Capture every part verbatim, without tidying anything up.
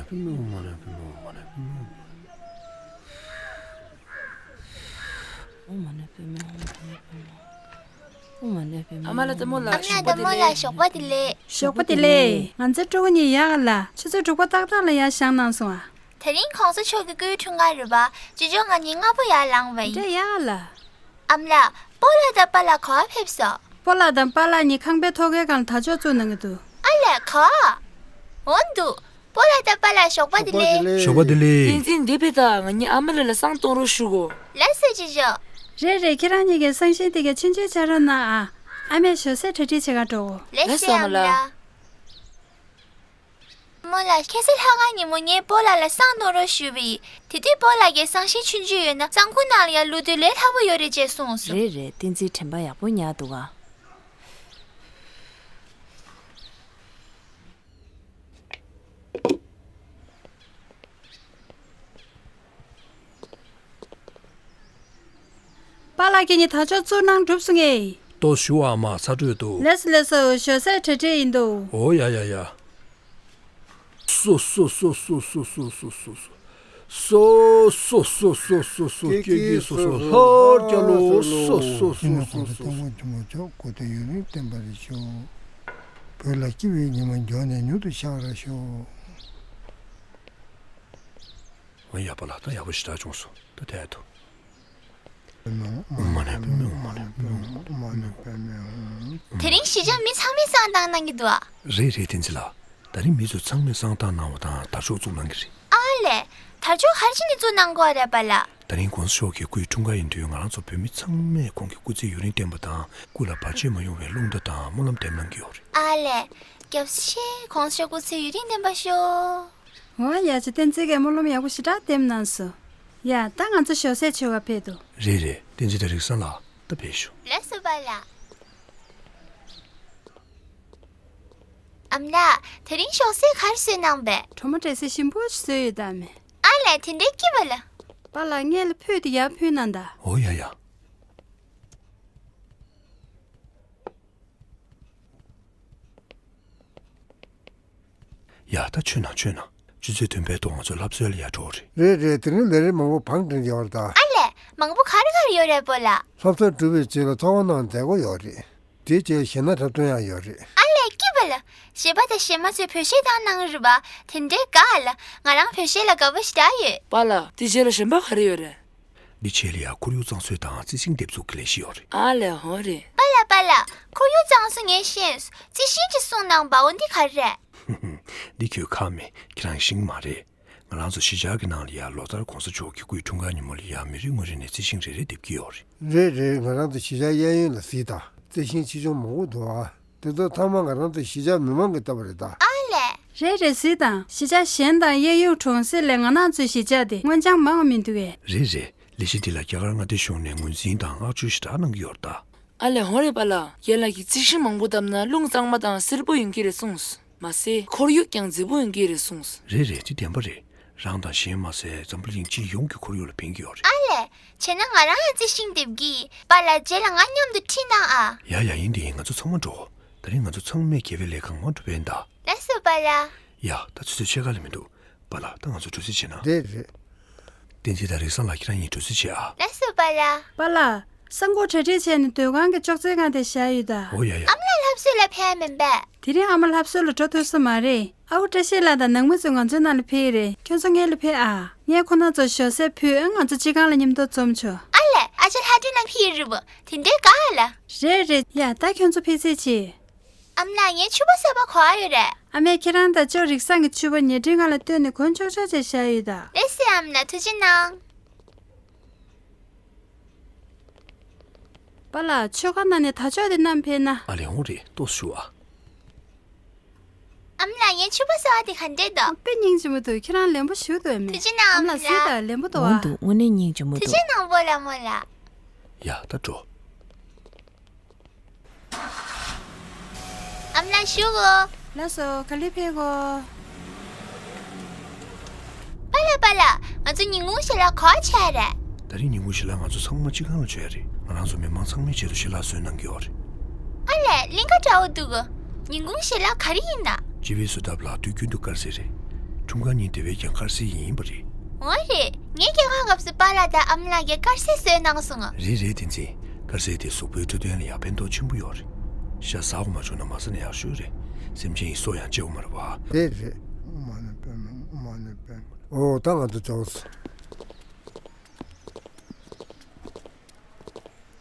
ཨ་མ་ལགས་ལྟད་མོ་ལགས། ཨ་མ་ལགས་ལྟད་མོ་ལགས། ཞོགས་པ་བདེ་ལེགས། ཞོགས་པ་བདེ་ལེགས། ང་ཚོའི་སྤྲུལ་སྐུ་གཉིས་ཡག་ག་ལ། ཆུ་ཚོད་དྲུག་པ་ཏག་ཏག་ལ་ཡར་བཞེངས་གནང་སོང་ཨ། དེ་རིང་གོང་ས་མཆོག་གི་སྐུའི་འཁྲུངས་སྐར་རེད་པ། ཅོ་ཅོ་ང་གཉིས་སྔ་པོ་ཡར་ལངས་པ་ཡིན། འདྲ་ཡག་ག་ལ། ཨ་མ་ལགས། སྤོ་ལགས་དང་པཱ་ལགས་ག་པར་ཕེབས་སོང་། སྤོ་ལགས་དང་པཱ་ལགས་གཉིས་ཁང་པའི་ཐོག་ཁའི་སྒང་ལ་དར་ལྕོག་བཙུགས་གནང་གི་འདུག་ཨ་ལས། ག་པར། འོ་འདུག་སྤོ་ལགས་དང་པཱ་ལགས་ཞོགས་པ་བདེ་ལེགས། ཞོགས་པ་བདེ་ལེགས། བསྟན་འཛིན། འདི་ཕེབས་དང་། ང་གཉིས་ཨ་མ་ལགས་ལ་བསང་གཏོང་རོགས་ཞུ་གོ། ལགས་སོ་ཅོ་ཅོ། རེད་རེད། ཁྱེད་རང་གཉིས་ཀྱིས་བསང་ཤིང་དེ་གའི་ཆུང་ཆུང་ཕྱག་རོགས་གནང་ཨ། ཨ་མས་ཞོགས་ཟས་གྲ་སྒྲིག་བྱེད་གར་འགྲོ་གོ། ལགས་སོ་ཨ་མ་ལགས། རྨོ་ལགས། ཁ་སང་ལྷག་དཀར་ཉིན་མོ་ངས་སྤོ་ལགས་ལ་བསང་གཏོང་རོགས་ཞུས་པ་ཡིན། དེ་དུས་སྤོ་ལགས་ཀྱིས་བསང་ཤིང་ཆུང་ཆུང་ཡོད་ན་བསང་ཁུང་ནང་ལ་ཡར་བླུགས་དུས་ལས་སླ་པོ་ཡོད་རེད་ཅེས་གསུངས་སོང་། རེད་རེད། བསྟན་འཛིན་དྲན་པ་ཡག་པོ་ཉར་འདུག་ཨ། པཱ་ལགས། ཁྱེད་གཉིས་དར་ལྕོག་བཙུགས་གནང་གྲུབ་སོང་ངས། ལྟོས་ཞུ་ཨ་མ། ཚ་དྲོད་འདུག་ལགས་སོ་ལགས་སོ། ཞོགས་ཟས་གྲ་སྒྲིག་ཡིན་འདུག་ཨོ་ཡ་ཡ་ཡ། སོ་སོ། ཀྱེ་ཀྱེ། སོ་སོ། ལྷ་རྒྱལ་ལོ། སོ་སོ། སྐྱབས་མགོན་དང་སྐྱབས་མགོན་ཆེན་པོ་མཆོག་སྐུ་ཚེ་ཡུན་རིང་བརྟན་པར་ཤོག་བོད་ལ་སྐྱིད་པའི་ཉི་མ་མགྱོགས་ནས་མྱུར་དུ་ཤར་བར་ཤོག་ཨོ་ཡ། པཱ་ལགས། ད་ཡག་པོ་ཞེ་དྲག་བྱུང་སོང་། ད་ཐད་དུ། མ་ནས་པདྨེ། མ་ནས་པདྨེ། དེ་རིང་གཞིས་ཆགས་མི་ཚང་མས་བསང་བཏང་གནང་གི་འདུག་ཨ། རེད་རེད། བསྟན་འཛིན་ལགས། ད་རིང་མི་ཚོ་ཚང་མས་བསང་བཏང་གནང་བ་དང་དར་ལྕོག་བཙུགས་གནང་གི་རེད། ཨ་ལས། དར་ལྕོག་ག་རེ་བྱས་ནས་བཙུགས་གནང་དགོས་རེད་པཱ་ལགས། ད་རིང་གོང་ས་མཆོག་གི་སྐུའི་འཁྲུངས་སྐར་ཡིན་དུས་ང་རང་ཚོ་བོད་མི་ཚང་མས་ཁོང་གི་སྐུ་ཚེ་ཡུན་རིང་བརྟན་པ་དང་སྐུ་ལ་བར་ཆད་མ་ཡོང་བའི་རླུང་རྟ་དང་སྨོན་ལམ་འདེབས་གནང་གི་ཡོད་རེད། ཨ་ལས། སྐྱབས་སུ་མཆི། གོང་ས་མཆོག་སྐུ་ཚེ་ཡུན་རིང་བརྟན་པར་ཤོག་འོ་ཡ། ཅོ་བསྟན་འཛིན་གྱིས་སྨོན་ལམ་ཡག་པོ་ཞེ་དྲག་འདེབས་གནང་སོང་། ཡ། ད་ང་ཚོ་ཞོགས་ཟས་མཆོད་གར་ཕེབས་འདུག་རེད་རེད། བསྟན་འཛིན་དང་རིག་བཟང་ལགས། ད་ཕེབས་ཤོག་ལགས་སོ་པཱ་ལགས། ཨ་མ་ལགས། དེ་རིང་ཞོགས་ཟས་ག་རེ་བཟོས་གནང་པས། གྲོ་མ་འབྲས་སིལ་ཞིམ་པོ་ཞིག་བཟོས་ཡོད་ད་མེ། ཨ་ལས། དེ་འདྲའི་སྐྱིད་པ་ལ། པཱ་ལགས། སྔོན་ལ་ཕུད་དེ་ཡར་ཕུལ་གནང་ད། འོ་ཡ་ཡ། ཡ། ད་མཆོད་གནང་། མཆོད་གནང་། ཆུ་ཚོད་བདུན་པའི་ཐོག་ང་ཚོ་ལྷ་གསོལ་ལ་ཡར་འགྲོ་རེད། རེད་རེད། དེ་རིང་ལས་རིམ་མང་པོ་བང་བསྒྲིགས་ཡོད་རེད་ད། ཨ་ལས། མང་པོ་ག་རེ་ག་རེ་ཡོད་རེད་པཱ་ལགས། ལྷ་གསོལ་གྲུབ་པའི་རྗེས་ལ་ཚོགས་ཁང་ནང་མཛད་སྒོ་ཡོད་རེད། དེའི་རྗེས་གཞས་སྣ་འཁྲབ་སྟོན་ཡང་ཡོད་རེད། ཨ་ལས། སྐྱིད་པ་ལ། གཞས་པ་དང་གཞས་མ་ཚོས་བོད་གཞས་བཏང་གནང་གི་རེད་པ། དེ་འདྲའི་དགའ་ལ། ང་རང་བོད་གཞས་ལ་དགའ་པོ་ཞེ་དྲག་ཡོད། པཱ་ལགས། དེའི་རྗེས་ལ་གཞན་པ་ག་རེ་ཡོད་རེད། འདིའི་རྗེས་ལ་ཡང་ཁོར་ཡུག་གཙང་བཟོ་དང་རྩི་ཤིང་འདེབས་འཛུགས་ཀྱི་ལས་གཞི་ཡོད་རེད། ཨ་ལས། འོ་རེད། པཱ་ལགས། པཱ་ལགས། ཁོར་ཡུག་གཙང་བཟོ་ངས་ཤེས་སོང་། རྩི་ཤིང་ཅིག་གསུངས་གནང་པ། འོ་འདི་ག་རེ་རེད། འདི་ཁྱོད་ཁག་མེད། ཁྱེད་རང་ཤེས་ཀྱི་མ་རེད། ང་རང་ཚོ་གཞིས་ཆགས་ཀྱི་ནང་ལ་ཡང་ལོ་ལྟར་གོང་ས་མཆོག་གི་སྐུའི་འཁྲུངས་སྐར་ཉིན་མོ་ལ་ཡང་མི་རེ་ངོ་རེ་ནས་རྩི་ཤིང་རེ་རེ་འདེབས་ཀྱི་ཡོད་རེད། རེད་རེད། ང་རང་ཚོ་གཞིས་ཆགས་གཡས་གཡོན་ལ་གཟིགས་དང་། རྩི་ཤིང་ཆེ་ཆུང་མང་པོ་འདུག་ཨ། དེ་ཚོ་ཚང་མ་ང་རང་ཚོ་གཞིས་ཆགས་མི་མང་གིས་བཏབ་པ་རེད་ད། ཨ་ལས། རེད་རེད། གཟིགས་དང་། གཞིས་ཆགས་གཞན་དང་གཡས་གཡོན་གྲོང་གསེབ་ལས་ང་རང་ཚོའི་གཞིས་ཆགས་དེ་སྔོ་ལྗང་མང་བ་མི་འདུག་གས། རེད་རེད། ལས་གཞི་འདི་ལ་རྒྱ་གར་མངའ་སྡེ་གཞུང་ནས་ངོས་འཛིན་དང་མངགས་བཅོལ་ཞེ་དྲག་གནང་གི་ཡོད་རེད་ད། ཨ་ལས། འོ་རེད་པཱ་ལགས། རྒན་ལགས་ཀྱིས་རྩི་ཤིང་མང་པོ་བཏབ་ན་རླུང་གཙང་མ་དང་བསིལ་པོ་ཡོང་གི་རེད་གསུངས། མ་ཟད་ཁོར་ཡུག་ཀྱང་མཛེས་པོ་ཡོང་གི་རེད་གསུངས། རེད་རེད། དེ་བདེན་པ་རེད། རང་དང་གཞན་མ་ཟད་འཛམ་བུ་གླིང་སྤྱི་ཡོངས་ཀྱི་ཁོར་ཡུག་ལ་ཕན་གྱི་ཡོད་རེད། ཨ་ལས། བྱས་ན་ང་རང་ཡང་རྩི་ཤིང་འདེབས་ཀྱི། པཱ་ལགས། རྗེས་ལ་ང་མཉམ་དུ་ཁྲིད་གནང་ཨ། ཡ་ཡ། ཡིན་དེ་ཡིན། ང་ཚོ་ཚང་མ་འགྲོ། ད་རིང་ང་ཚོ་ཚང་མས་དགེ་བའི་ལས་གང་མང་སྒྲུབ་པ་ཡིན་ད། ལགས་སོ་པཱ་ལགས། ཡ། ད་ཆུ་ཚོད་ཕྱེད་ཀ་ལས་མི་འདུག་པཱ་ལགས། ད་ང་ཚོ་གྲོ་རྩི་བྱེད་ན། རེད་རེད། བསྟན་འཛིན་དང་རིག་བཟང་ལགས། ཁྱེད་རང་གཉིས་གྲོ་རྩི་བྱེད་ཨ། ལགས་སོ་པཱ་ལགས། པཱ་ལགས། བསང་ཁོག་གྲ་སྒྲིག་བྱས་ནས་སྡོད་ཁང་གི་ཅོག་ཙེའི་སྒང་དེར་བཞག་ཡོད་ད། འོ་ཡ་ཡ། ཨ་མ་ལགས་ལྷ་གསོལ་ལ་ཕེབས་མིན་པས། དེ་རིང་ཨ་མ་ལྷ་གསོལ་ལ་འགྲོ་ཐུབ་ས་མ་རེད། ཨ་ཁུ་བཀྲ་ཤིས་ལགས་དང་ནང་མི་ཚོ་ང་ཚོའི་ནང་ལ་ཕེབས་རེད། ཁྱོད་ཚོ་སྔོན་ལ་ཕེབས་ཨ། ངས་ཁོ་རང་ཚོར་ཞོགས་ཟས་ཕུལ། ཨ། ང་ཚོ་སྤྱི་ཁང་ལ་མཉམ་དུ་འཛོམས་ཆོག་ཨ་ལས། ཨ་ཅག་ལྷ་སྒྲོན་ནང་ཕེབས་རེད་པ། དེ་འདྲའི་དགའ་ལ། རེད་རེད། ཡ། ད་ཁྱོད་ཚོ་ཕེབས་ཚར་བྱས། ཨ་མ་ལགས། ངའི་ཕྱུ་པ་གསར་པ་ག་པར་ཡོད་རེད། ཨ་མས་ཁྱེད་རང་དང་ཅོ་རིག་བཟང་གི་ཕྱུ་པ་ཉལ་ཁྲིའི་སྒང་ལ་བཏོན་ནས་གོན་ཆོག་ཆོག་བྱས་བཞག་ཡོད་ད། ལགས་སེ་ཨ་མ་ལགས། ཐུགས་རྗེ་གནང་། པཱ་ལགས། མཆོད་ཁང་ནང་ནས་དར་ལྕོག་དེ་བསྣམས་ཕེབས་ན། ཨ་ལས། འོང་རེད། ལྟོས་ཤོག་ཨ། ཨ་མ་ལགས། ངའི་ཕྱུ་པ་གསར་པ་དེ་ག་འདྲས་འདུག་དཔེ་སྙིང་རྗེ་མོ་འདུག་ཁྱེད་རང་ལེན་པོ་ཞུ་འདུག་ཨ་མས། ཐུགས་རྗེ་གནང་། ཨ་མ་ལགས། གཟིགས་དང་། ལེན་པོ་འདུག་ཨ། འོང་འདུག་དངོས་གནས་སྙིང་རྗེ་མོ་འདུག་ཐུགས་རྗེ་གནང་། སྤོ་ལགས་རྨོ་ལགས། ཡ། ད་འགྲོ། ཨ་མ་ལགས་བཞུགས་གོ། ལགས་སོ། ག་ལེར་ཕེབས་གོ། པཱ་ལགས། པཱ་ལགས། ང་ཚོ་ཉིན་གུང་ཞལ་ལག་ག་པར་བྱས་རེད། ད་རིང་ཉིན་གུང་ཞལ་ལག་ང་ཚོ་ཚང་མ་སྤྱི་ཁང་ལ་མཆོད་ཡ་རེད། ང་རང་ཚོ་མི་མང་ཚང་མའི་ཆེད་དུ་ཞལ་ལག་བཟོས་གནང་གི་ཡོད་རེད། ཨ་ལས། གླིང་ག་འདྲ་བོ་འདུག་གོ། ཉིན་གུང་ཞལ་ལག་ག་རེ་ཡིན་ན། སྤྱི་པའི་བཟོ་ལྟ་བུ་ལ་དུས་རྒྱུན་དུ་དཀར་ཟས་རེད། འཁྲུངས་སྐར་ཉིན་དེ་བས་ཀྱང་དཀར་ཟས་ཡིན་པ་རེད། འོ་རེད། ངའི་སྐྱེས་སྐར་སྐབས་སུ་པཱ་ལགས་དང་ཨ་མ་ལགས་ཀྱིས་དཀར་ཟས་བཟོས་གནང་སོང་ང་། རེད་རེད། བསྟན་འཛིན། དཀར་ཟས་དེ་གཟུགས་པོའི་འཕྲོད་བསྟེན་ལ་ཡང་ཕན་ཐོགས་ཆེན་པོ་ཡོད་རེད། ཤ་ཟ་དགོས་མ་བྱུང་ན་མ་ཟ་ན་ཡག་ཤོས་རེད། སེམས་ཅན་ཡི་སྲོག་ཡང་གཅེས་དགོས་མ་རེད་པ། རེད་རེད། ཨོཾ་མ་ཎི་པདྨེ། ཨོཾ་མ་ཎི་པདྨེ། ཨོ་ད་ང་ཚོ་ཅོག་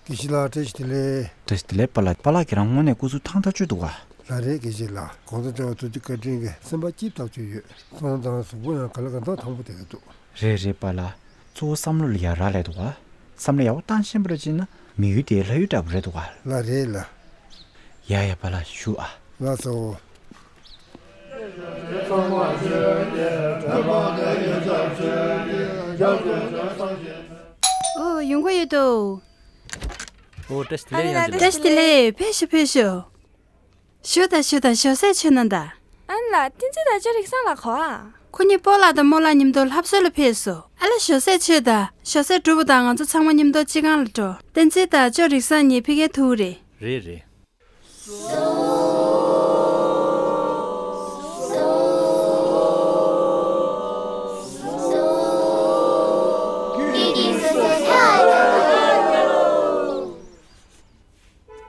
དགེ་བཤེས་ལགས། བཀྲ་ཤིས་བདེ་ལེགས། བཀྲ་ཤིས་བདེ་ལེགས་པཱ་ལགས། པཱ་ལགས་ཁྱེད་རང་དངོས་གནས་སྐུ་གཟུགས་ཐང་ཐག་ཆོད་འདུག་ག། ལགས་རེད་དགེ་བཤེས་ལགས། གོང་ས་མཆོག་ཐུགས་རྗེ་བཀའ་དྲིན་གྱིས་སེམས་པ་སྐྱིད་ཐག་ཆོད་ཡོད། སོང་ཙང་གཟུགས་པོ་ཡང་ག་ལེ་ག་ད་ཐང་པོ་བསྡད་ཀྱི་འདུག། རེད་རེད་པཱ་ལགས། གཙོ་བོ་བསམ་བློ་ལ་ཡ་རག་ལས་འདུག་ག། བསམ་བློ་ཡག་པོ་བཏང་ཤེས་པ་རེད་བྱས་ན་མི་ཡུལ་དེའི་ལྷ་ཡུལ་འདྲ་པོ་རེད་འདུག་ག། ལགས་རེད་ལགས། ཡ་ཡ་པཱ་ལགས་བཞུགས་ཨ། ལགས་སོ། ཨོ་ཡོང་གི་ཡོད་དོ། ཨོ་བཀྲ་ཤིས་བདེ་ལེགས། ཡང་བྱས། བཀྲ་ཤིས་བདེ་ལེགས། ཕེབས་ཤོག་ཕེབས་ཤོག། བཞུགས་དང་བཞུགས་དང་། ཞོགས་ཟས་མཆོད་གནང་དང་། ཨ་ལ། བསྟན་འཛིན་དང་ཅོ་རིག་བཟང་ལགས་གོ། ཁོ་གཉིས་སྤོ་ལགས་དང་རྨོ་ལགས་མཉམ་དུ་ལྷ་གསོལ་ལ་ཕེབས་སོང་། ཨ་ལ། ཞོགས་ཟས་མཆོད་དང་། ཞོགས་ཟས་གྲུབ་པ་དང་ང་ཚོ་ཚང་མ་མཉམ་དུ་སྤྱི་ཁང་ལ་འགྲོ། བསྟན་འཛིན་དང་ཅོ་རིག་བཟང་གཉིས་ཕ་གིར་ཐུག་རེད། རེད་རེད།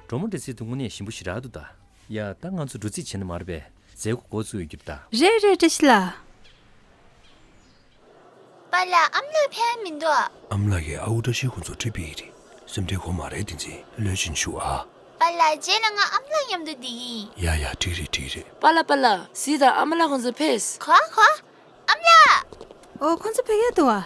གྲོ་མོ་འདྲ་ཚིག་ཏུ་དངོས་གནས་ཞིམ་པོ་ཞེ་དྲག་འདུག་ད། ཡ། ད་ང་ཚོ་འགྲོ་རྩིས་བྱེད་ན་མ་རེད་པས། མཛད་སྒོ་འགོ་ཚུགས་ཡོད་རྒྱུ་རེད་ད། རེད་རེད། བཀྲ་ཤིས་ལགས། པཱ་ལགས། ཨ་མ་ལགས་ཕེབས་མི་འདུག་ཨ། ཨ་མ་ལགས་ཀྱིས་ཨ་ཁུ་བཀྲ་ཤིས་ཁོང་ཚོར་དྲིས་པ་ཡིན་རེད། སེམས་ཁྲལ་དགོས་མ་རེད། བསྟན་འཛིན། ལོས་ཕྱིན་ཞུ་ཨ། པཱ་ལགས། རྗེས་ལ་ང་ཨ་མ་ལགས་མཉམ་དུ་བསྡད་ཀྱི་ཡིན། ཡ་ཡ། འགྲིག་རེད་འགྲིག་རེད། པཱ་ལགས་པཱ་ལགས། གཟིགས་དང་། ཨ་མ་ལགས་ཁོང་ཚོ་ཕེབས། གོ་གོ། ཨ་མ་ལགས། ཨོ། ཁོང་ཚོ་ཕ་གིར་འདུག་ཨ།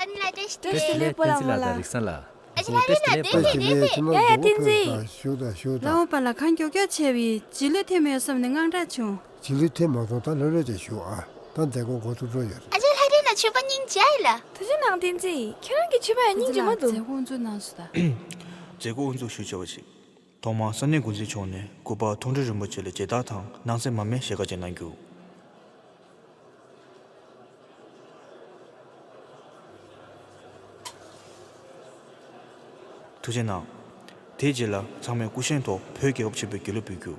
ཨ་ནི་ལ། བཀྲ་ཤིས་བདེ་ལེགས། བཀྲ་ཤིས་བདེ་ལེགས། བསྟན་འཛིན་ལགས་དང་རིག་བཟང་ལགས། ཨ་ཅེ་ལགས་རེད་ལགས། བདེ་བདེ་བདེ་བདེ། ཡ་ཡ། བསྟན་འཛིན། བཞུགས་དང་བཞུགས་དང་། ལའོ་པཱ་ལགས། གང་མགྱོགས་མགྱོགས་བྱས་པས། རྗེས་ལུས་ཐེབས་མེད་བསམ་ནས་དངངས་སྐྲག་བྱུང་། རྗེས་ལུས་ཐེབས་མ་སོང་། ད་ལྷོད་ལྷོད་བྱས་བཞུགས་ཨ། ད་མཛད་སྒོ་འགོ་ཚུགས་འགྲོ་ཡོད། ཨ་ཅེ་ལགས་རེད་ལགས། མཆོད་པ་སྙིང་རྗེ་ལགས། ཐུགས་རྗེ་གནང་། བསྟན་འཛིན། ཁྱེད་རང་གི་མཆོད་པ་ཡང་སྙིང་རྗེ་མོ་འདུག། མཛད་སྒོ་དབུ་འཛུགས་གནང་སོང་ད། མཛད་སྒོ་དབུ་འཛུགས་ཞུ་བྱ་བ་ཞིག། ཐོག་མར་ས་གནས་འགོ་འཛིན་མཆོག་ནས་གུས་པ་མཐོང་གྲོལ་རིན་པོ་ཆེ་ལ་མཇལ་དར་དང་སྣང་གསལ་མར་མེ་ཞལ་དཀར་ཅིག་གནང་རྒྱུ། ཐུགས་རྗེ་གནང་། དེའི་རྗེས་ལ་ཚང་མས་སྐུ་བཞེངས་ཐོག་བོད་རྒྱལ་ཁབ་ཆེན་པོའི་དགེ་ལུགས་འབུལ་རྒྱུ།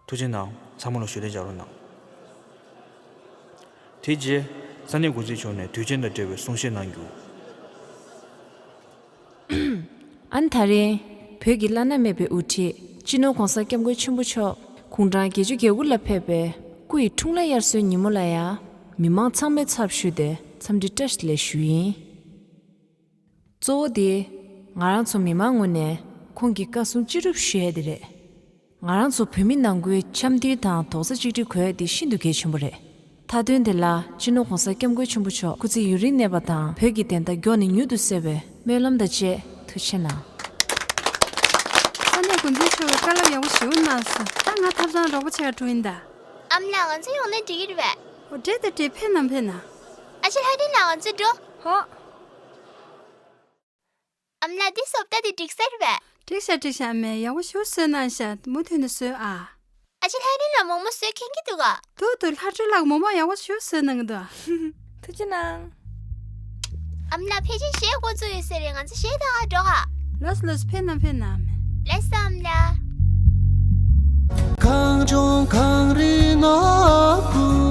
ཐུགས་རྗེ་གནང་། ཚང་མ་ལ་ཞུ་གཏུག་བྱ་རོགས་གནང་། དེ་རྗེས་ས་གནས་འགོ་འཛིན་མཆོག་ནས་དུས་ཆེན་དང་འབྲེལ་བའི་གསུང་བཤད་གནང་རྒྱུ། ཨ་ནི་ད་རེས་བོད་ཀྱི་བླ་ན་མེད་པའི་དབུ་ཁྲིད་སྤྱི་ནོར་༸གོང་ས་༸སྐྱབས་མགོན་ཆེན་པོ་མཆོག་དགུང་གྲངས་བརྒྱད་ཅུ་གྱ་དགུ་ལ་ཕེབས་པའི་སྐུ་ཡི་འཁྲུངས་ལྷ་དབྱར་གསོལ་ཉིན་མོ་ལ་ཡང་མི་མང་ཚང་མའི་ཚབ་ཞུས་ཏེ་འཚམས་འདྲི་བཀྲ་ཤིས་བདེ་ལེགས་ཞུ་ཡིན། གཙོ་བོ་དེ་ང་རང་ཚོ་མི་མང་ངོས་ནས་ཁོང་གི་བཀའ་གསུང་ཅི་སྒྲུབ་ཞུ་ཡས་དེ་རེད། ང་རང་ཚོ་བོད་མི་ནང་ཁུལ་འཆམ་མཐུན་དང་རྡོག་རྩ་གཅིག་སྒྲིལ་དགོས་ཡས་དེ་ཤིན་ཏུ་གལ་ཆེན་པོ་རེད། མཐའ་དོན་དེ་ལ་སྤྱི་ནོར་༸གོང་ས་༸སྐྱབས་མགོན་ཆེན་པོ་མཆོག་སྐུ་ཚེ་ཡུན་རིང་གནས་པ་དང་བོད་ཀྱི་བདེན་མཐའ་མགྱོགས་ནས་མྱུར་དུ་གསལ་བའི་སྨོན་ལམ་དང་བཅས་ཐུགས་རྗེ་གནང་། ས་གནས་འགོ་འཛིན་མཆོག་གིས་བཀའ་སློབ་ཡག་པོ་ཞེ་པོ་གནང་སོང་། ད་ང་ཐབ་ཚང་རོགས་པ་བྱེད་གར་འགྲོ་ཡིན་ད། ཨ་མ་ལགས། ང་ཚོ་ཡོང་ན་འགྲིག་གི་རེད་པས། ཨོ་འགྲིག་ད་འགྲིག། ཕེབས་ན་ཕེབས་ན། ཨ་ཅེ་ལྷ་སྒྲོན་ལགས། ང་ཚོ་འགྲོ། ཧོ། ཨ་མ་ལགས། འདི་བཟོ་ལྟ་དེ་འགྲིག་ས་རེད་པས། འགྲིག་ཤག་འགྲིག་ཤག་ཨ་མས། ཡག་པོ་ཞེ་པོ་བཟོས་གནང་ཤག། མུ་མཐུད་ནས་བཟོས་ཨ། ཨ་ཅེ་ལྷ་སྒྲོན་ལགས་མོག་མོག་བཟོ་མཁྱེན་གྱི་འདུག་ག། འདུག་འདུག། ལྷ་སྒྲོན་ལགས་མོག་མོག་ཡག་པོ་ཞེ་པོ་བཟོས་གནང་གི་འདུག། ཐུགས་རྗེ་གནང་། ཨ་མ་ལགས། ཕལ་ཆེར་གཞས་འགོ་བཙུགས་ཡོད་ས་རེད། ང་ཚོ་གཞས་གཏོང་ག་འགྲོ་ག། ལགས་སོ་ལགས་སོ། ཕེབས་གནང་ཕེབས་གནང་། ལགས་སོ་ཨ་མ་ལགས། གངས་ལྗོངས་གངས་རིའི་ནགས་ཁུག།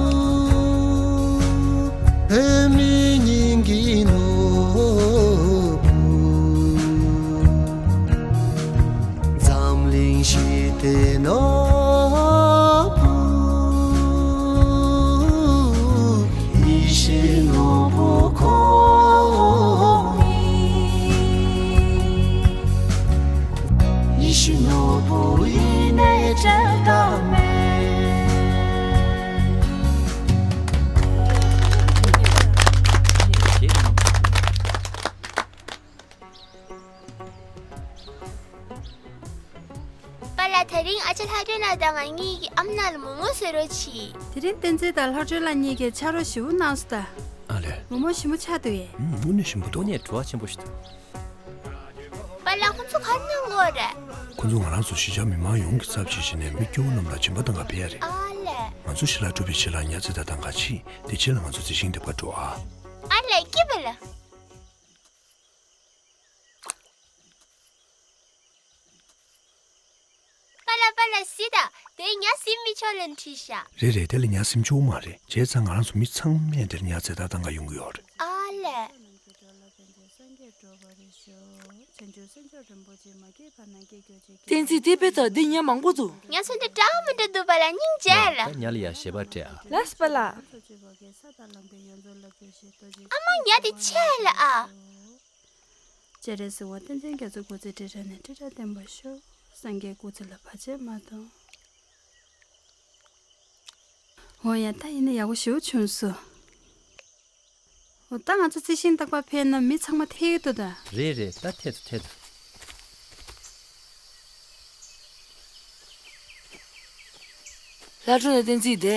བོད་མིའི་སྙིང་གི་ནོར་བུ། འཛམ་གླིང་ཞི་བདེའི་ནོར་བུ། ཡིད་བཞིན་ནོར་བུ་ཁོང་ཡིན། ཡིད་བཞིན་ནོར་བུ་ཡིན་ནའི་འབྲལ་ཐབས་མེད། པཱ་ལགས། དེ་རིང་ཨ་ཅེ་ལྷ་སྒྲོན་ལགས་དང་ང་གཉིས་ཀྱིས་ཨ་མ་ལགས་ལ་མོག་མོག་བཟོ་རོགས་བྱེད། དེ་རིང་བསྟན་འཛིན་དང་ལྷ་སྒྲོན་ལགས་གཉིས་ཀྱིས་ཕྱག་རོགས་ཞེ་པོ་གནང་སོང་ད། ཨ་ལས། མོག་མོག་ཞིམ་པོ་ཆགས་འདུག་ཨེ། ཨུམ། དངོས་གནས་ཞིམ་པོ་འདུག། དངོས་གནས་བྲོ་བ་ཆེན་པོ་ཞིག་འདུག། པཱ་ ཨ་ལ། ཁོ་ཚོ་ག་རེ་གནང་གི་ཡོད་རེད། ཁོ་ཚོ་ང་རང་ཚོ་གཞིས་ཆགས་མི་མང་ཡོངས་ཀྱི་ཚབ་བྱས་བྱས་ནས་མི་སྐྱོ་བོ་རྣམས་ལ་སྦྱིན་པ་གཏོང་ག་ཕེབས་ཡ་རེད། ཨ་ལས། ང་ཚོ་ཞལ་ལག་སྒྲུབ་པའི་ཆེད་ལ་ཉ་རྩེ་ལྟ་སྟངས་ག་ཕྱིན། དེ་རྗེས་ལ་ང་ཚོ་རྩི་ཤིང་འདེབས་པར་འགྲོ་ཨ། ཨ་ལས། སྐྱིད་པ་ལ། པཱ་ལགས། པཱ་ལགས། གཟིགས་དང་། དེ་ཉ་ཟིན་མི་ཆོག་ལབ་བྲིས་ཤག་རེད་རེད། དེ་ལ་ཉ་ཟིན་ཆོག་མ་རེད། བྱས་ཙང་ང་རང་ཚོ་མི་ཚང་མས་དེར་ཉ་རྩེ་ལྟ་སྟངས་ག་ཡོང་གི་ཡོད་རེད། ཨ་ལས། བསྟན་འཛིན། དེ་དཔེ་ད་འདི་ཉ་མང་པོ་འདུག་ཉ་ཚོ་འདི་འདྲ་མི་འདྲ་འདུག་པཱ་ལགས། སྙིང་རྗེ་ལ། ད་ཉ་ལ་ཡ་ཞེ་པོ་སྤྲད་ཨ། ལགས་སོ་པཱ་ལགས། ཨ་མ། ཉ་དེ་ཆེ་ལ་ཨ། སྤྱན་རས་གཟིགས་དབང་བསྟན་འཛིན་རྒྱ་མཚོ་སྐུ་ཚེ་ཁྲི་ཕྲག་ནས་ཁྲི་ཕྲག་བརྟན་པར་ཤོག་སངས་རྒྱས་སྐུ་ཚེ་ལ་བར་ཆད་མ་གཏོང་། འོ་ཡ། ད་ཡིན་ན་ཡག་པོ་ཞེ་པོ་བྱུང་སོང་། འོ། ད་ང་ཚོ་རྩི་ཤིང་བཏབ་པར་ཕེབས་ན་མི་ཚང་མ་འཐད་ཀྱི་འདུག་ད། རེད་རེད། ད་འཐད་དོ་འཐད་དོ། ལྷ་སྒྲོན་དང་བསྟན་འཛིན། དེ་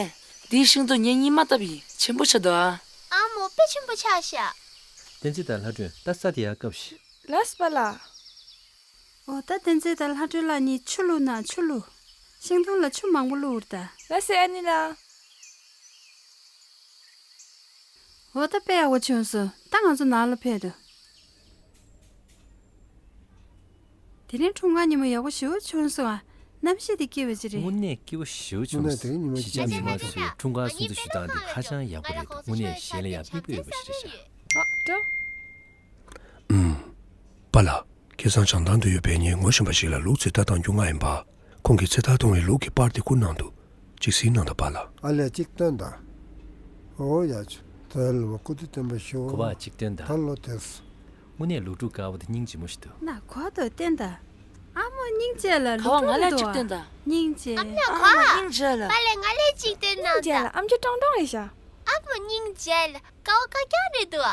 འདིའི་ཤིང་ཏོག་ངས་རྙིང་མ་བཏབ་ཡིན། ཆེན་པོ་ཆགས་འདུག་ཨ། ཨ་མོ། དཔེ་ཆེན་པོ་ཆགས་ཤག་བསྟན་འཛིན་དང་ལྷ་སྒྲོན། ད་ས་དེ་ཡར་བཀབ་ཤིག་ལགས་སོ་པཱ་ལགས། འོ། ད་བསྟན་འཛིན་དང་ལྷ་སྒྲོན་ལགས་གཉིས་ཆུ་བླུགས་ན། ཆུ་བླུགས། ཤིང་སྡོང་ལ་ཆུ་མང་པོ་བླུགས་རེད་ད། ལགས་སོ་ཨ་ནེ་ལགས། འོ། ད་དཔེ་ཡག་པོ་བྱུང་སོང་། ད་ང་ཚོ་ནང་ལ་ཕེབས་དོ། དེ་རིང་འཁྲུངས་སྐར་ཉིན་མོ་ཡག་པོ་ཞེ་པོ་བྱུང་སོང་ཨ། གནམ་གཤིས་དེ་སྐྱིད་པ་ཅིག་རེད། དངོས་གནས་སྐྱིད་པོ་ཞེ་པོ་བྱུང་སོང་། དངོས་གནས་དེ་རིང་ཉིན་མོ་ཡག་པོ་བྱུང་སོང་། གཞིས་ཆགས་མི་མང་ཚོས་འཁྲུངས་སྐར་སྲུང་བརྩི་ཞུ་སྟངས་དེ་ཧ་ཅང་ཡག་པོ་རེད་འདུག་དངོས་གནས་གཞན་ལ་ཡང་མིག་དཔེ་ཡོད་པ་ཞིག་རེད་ཤག་ཨ། འགྲོ། ཨུམ། པཱ་ལགས། ཁ་སང་བྱང་ཐང་དུ་ཡོད་པའི་ངའི་ངོ་ཤེས་པ་ཞིག་ལ་ལུག་རྫི་ལྟ་སྟངས་རྒྱུས་མངའ་ཡིན་པ། ཁོང་གིས་རྫི་ལྟ་སྟངས་ཀྱི་ལུག་གི་པར་དེ་བསྐུར་གནང་འདུག་ཅིག་གཟིགས་གནང་དང་པཱ་ལགས། ཨ་ལས། ཅིག་སྟོན་དང་། འོ་ཡ། ཆུ་ད་ལོ་སྐུ་ཚེ་བརྟན་པར་ཤོག་གོ་བ་ཅིག་སྟོན་དང་། ད་ལོ་དེས། དངོས་གནས་ལུག་ཕྲུག་དཀར་པོ་དེ་སྙིང་རྗེ་མོ་ཞིག་འདུག་ན་གོ་དོ་སྟོན་དང་། ཨ་མོ་སྙིང་རྗེ་ལ། ལུག་ཕྲུག་འདུག་ང་ལ་ཅིག་སྟོན་དང་། སྙིང་རྗེ། ཨ་མ་གོ། སྙིང་རྗེ་ལ། པཱ་ལགས་ང་ལ་ཅིག་སྟོན་གནང་དང་། སྙིང་རྗེ་ལ། ཨམ་ཅོག་ཀྲོང་ཀྲོང་རེད་ཤག་ཨ་མོ་སྙིང་རྗེ་ལ། དཀར་པོ་དཀར་རྐྱང་རེད་འདུག